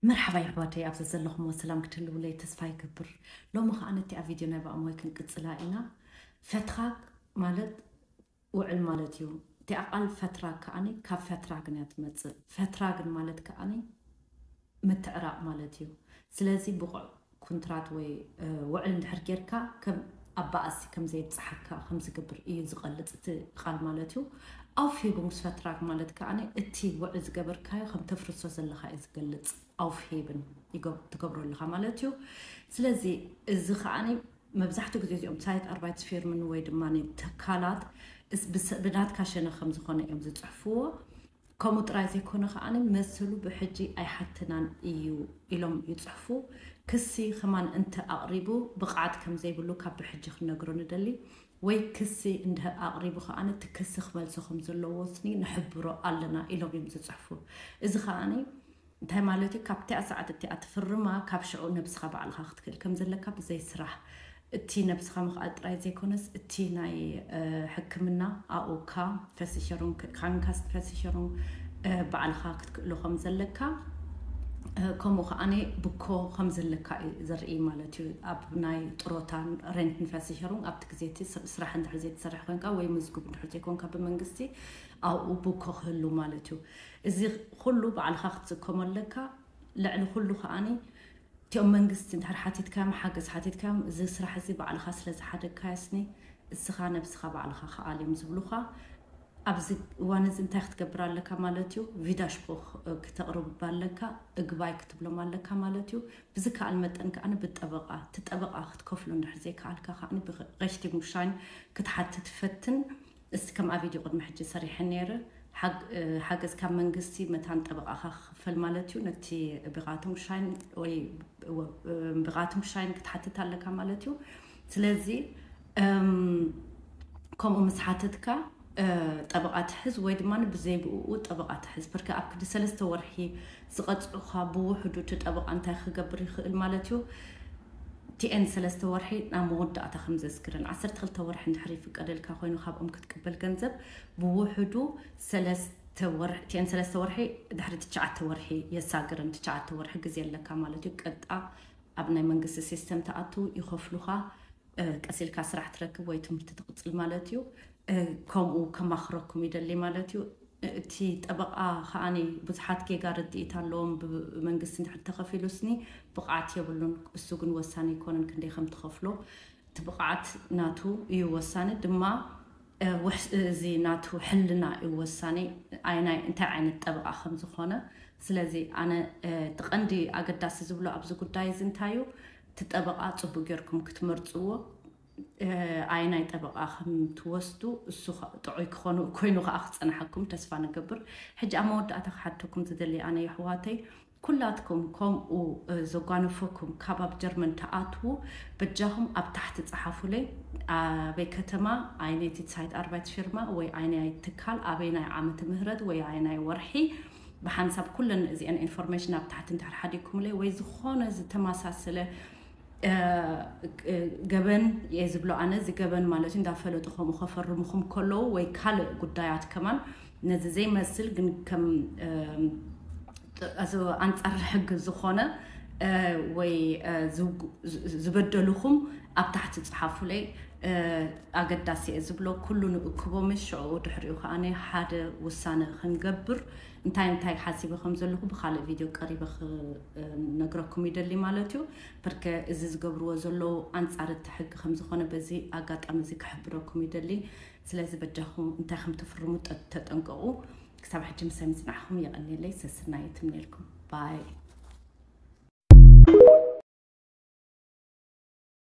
መርሓባ የሕዋተይ፣ ኣብዚ ዘለኹምዎ ሰላም ክትህልውለይ ተስፋ ይገብር። ሎሚ ከኣ ነቲ ኣብ ቪድዮ ናይ ብኣሞይ ክንቅጽላ ኢና። ፈትራግ ማለት ውዕል ማለት እዩ። እቲኣ ቃል ፈትራግ ከኣኒ ካብ ፈትራግን እያ ትመጽእ። ፈትራግን ማለት ከኣኒ ምትዕራቕ ማለት እዩ። ስለዚ ብቑዕ ኩንትራት ወይ ውዕል እንድሕር ጌርካ ከም ኣባኣሲ ከም ዘየብጽሓካ ከም ዝገብር እዩ ዝቐልጽ እቲ ቃል ማለት እዩ። ኣውፊቡ ምስ ፈትራግ ማለት ከኣ እቲ ውዕል ዝገበርካዮ ከም ተፍርሶ ዘለኻ እዩ ዝገልጽ። ኣውፊብን ትገብሮ ኣለኻ ማለት እዩ። ስለዚ እዚ ከኣ መብዛሕትኡ ግዜ እዚኦም ሳይት ኣርባይት ፊርምን ወይ ድማ ተካላት ብናትካ ሸነ ከም ዝኾነ እዮም ዝፅሕፍዎ። ከምኡ ጥራይ ዘይኮነ ከኣ መሰሉ ብሕጂ ኣይሓትናን እዩ ኢሎም ይፅሕፉ። ክሲ ከማን እንተ ኣቕሪቡ ብቕዓት ከም ዘይብሉ ካብ ብሕጂ ክንነግሮ ንደሊ። ወይ ክሲ እንድሕር ኣቕሪቡ ከኣ እቲ ክሲ ክመልሶ ከም ዘለዎ ስኒ ንሕብሮ ኣለና ኢሎም እዮም ዝፅሕፉ። እዚ ከኣ እንታይ ማለት እዩ? ካብቲኣ ሰዓት እቲኣ ትፍርማ ካብ ሽዑ ነብስኻ ባዕልኻ ክትክእል ከም ዘለካ ብዘይ ስራሕ እቲ ነብስኻ ምኽኣል ጥራይ ዘይኮነስ እቲ ናይ ሕክምና ኣኡካ ፈሲሸሩን ካንካስት ፈሲሸሩን ባዕልኻ ክትክእሎ ከም ዘለካ ከምኡ ከዓኒ ብኮ ከም ዘለካ እዩ ዘርኢ ማለት እዩ። ኣብ ናይ ጥሮታ ሬንትን ፈሲሸሩን ኣብቲ ግዜ እቲ ስራሕ እንድሕር ዘይትሰርሕ ኮንካ ወይ ምዝጉብ እንድሕር ዘይኮንካ ብመንግስቲ ኣብኡ ብኮ ክህሉ ማለት እዩ። እዚ ኩሉ ባዕልኻ ክትስከሞ ኣለካ። ልዕሊ ኩሉ ከዓኒ እቲኦም መንግስቲ እንድሕር ሓቲትካዮም ሓገዝ ሓቲትካዮም እዚ ስራሕ እዚ ባዕልኻ ስለ ዝሓደግካዮ ስኒ እስኻ ነብስኻ ባዕልኻ ከኣል እዮም ዝብሉኻ። ኣብዚ እዋን እዚ እንታይ ክትገብር ኣለካ ማለት እዩ? ቪዳሽፖ ክተቕርብ ኣለካ፣ እግባይ ክትብሎም ኣለካ ማለት እዩ። ብዝከኣል መጠን ከኣ ብጠበቓ እቲ ጠበቓ ክትከፍሎ እንድሕር ዘይከኣልካ ከኣ ብቐሽቲ ሙሻይን ክትሓትት ፈትን። እስቲ ከምኣ ቪድዮ ቅድሚ ሕጂ ሰሪሐ ነይረ። ሓገዝ ካብ መንግስቲ መታን ጠበቓኻ ክኽፈል ማለት እዩ። ነቲ ብቓትም ሻይን ወይ ብቓትም ሻይን ክትሓትት ኣለካ ማለት እዩ። ስለዚ ከምኡ ምስ ሓተትካ ጠበቓ ትሕዝ ወይ ድማ ብዘይ ብኡ ጠበቓ ትሕዝ። ብርክ ኣብ ክዲ ሰለስተ ወርሒ ዝቐፅዑኻ ብውሕዱ እቲ ጠበቓ እንታይ ክገብር ይኽእል ማለት እዩ? ቲኤን ሰለስተ ወርሒ ናብ መወዳእታ ከም ዘስግርን ዓሰርተ ክልተ ወርሒ እንድሕር ይፍቀደልካ ኮይኑ ካብኦም ክትቅበል ገንዘብ ብውሕዱ ሰለስተ ወርሒ ቲኤን ሰለስተ ወርሒ ድሕሪ ትሽዓተ ወርሒ የሳግርን ትሽዓተ ወርሒ ግዜ ኣለካ ማለት እዩ። ቀጣ ኣብ ናይ መንግስቲ ሲስተም ተኣቱ ይኸፍሉኻ። ቀሲልካ ስራሕ ትረክብ ወይ ትምህርቲ ትቕፅል ማለት እዩ። ከምኡ ከማኽረኩም ይደሊ ማለት እዩ። እቲ ጠበቓ ከዓኒ ብዙሓት ጌጋ ርድኢት ኣለዎም። ብመንግስቲ እንድሕር ተኸፊሉ ስኒ ብቕዓት የብሉን። እሱ ግን ወሳኒ ኣይኮነን ክንደይ ከም ትኸፍሎ። እቲ ብቕዓት ናቱ እዩ ወሳኒ ድማ እዚ ናቱ ሕልና እዩ ወሳኒ። ኣይናይ እንታይ ዓይነት ጠበቓ ከም ዝኾነ። ስለዚ ኣነ እቲ ቀንዲ ኣገዳሲ ዝብሎ ኣብዚ ጉዳይ እዚ እንታይ እዩ? እቲ ጠበቓ ፅቡቅ ጌርኩም ክትመርፅዎ። ኣይናይ ጠበቓ ከም ትወስዱ እሱ ጥዑይ ክኾኑ ኮይኑ ከዓ ክፀናሓኩም ተስፋ ንገብር። ሕጂ ኣብ መወዳእታ ክሓተኩም ዝደሊ ኣነ የሕዋተይ ኩላትኩም ከምኡ ዘጓነፈኩም ካብ ኣብ ጀርመን ተኣትዉ በጃኹም ኣብ ታሕቲ ፀሓፉለይ። ኣበይ ከተማ ኣይነይቲ ሳይት ኣርባይት ፊርማ ወይ ኣይናይ ትካል ኣበይ ናይ ዓመት ምህረት ወይ ኣይናይ ወርሒ ብሓንሳብ ኩለን እዚአን ኢንፎርሜሽን ኣብ ታሕቲ እንድሕር ሓዲግኩምለይ ወይ ዝኾነ ዝተመሳሰለ ገበን እየ ዝብሎ ኣነ እዚ ገበን ማለት እዩ እንዳፈለጡ ከምኡ ከፈርሙኹም ከለዉ ወይ ካልእ ጉዳያት ከማን ነዚ ዘይመስል ግን ከም ኣንፃር ሕጊ ዝኾነ ወይ ዝበደሉኹም ኣብ ታሕቲ ፀሓፉለይ። ኣገዳሲ እየ ዝብሎ ኩሉ ንእክቦ ምስ ሽዑ ድሕሪኡ ከዓ ሓደ ውሳነ ክንገብር እንታይ እንታይ ሓሲበ ከም ዘለኹ ብካልእ ቪድዮ ቀሪበ ክነግረኩም ይደሊ ማለት እዩ። ብርከ እዚ ዝገብርዎ ዘለዉ ኣንፃር እቲ ሕጊ ከም ዝኾነ በዚ ኣጋጣሚ እዚ ክሕብረኩም ይደሊ። ስለዚ በጃኹም እንታይ ከም ትፍርሙ ተጠንቀቑ። ክሳብ ሕጂ ምሳይ ምፅናሕኹም የቐንየለይ። ሰስናይ ትምነልኩም ባይ።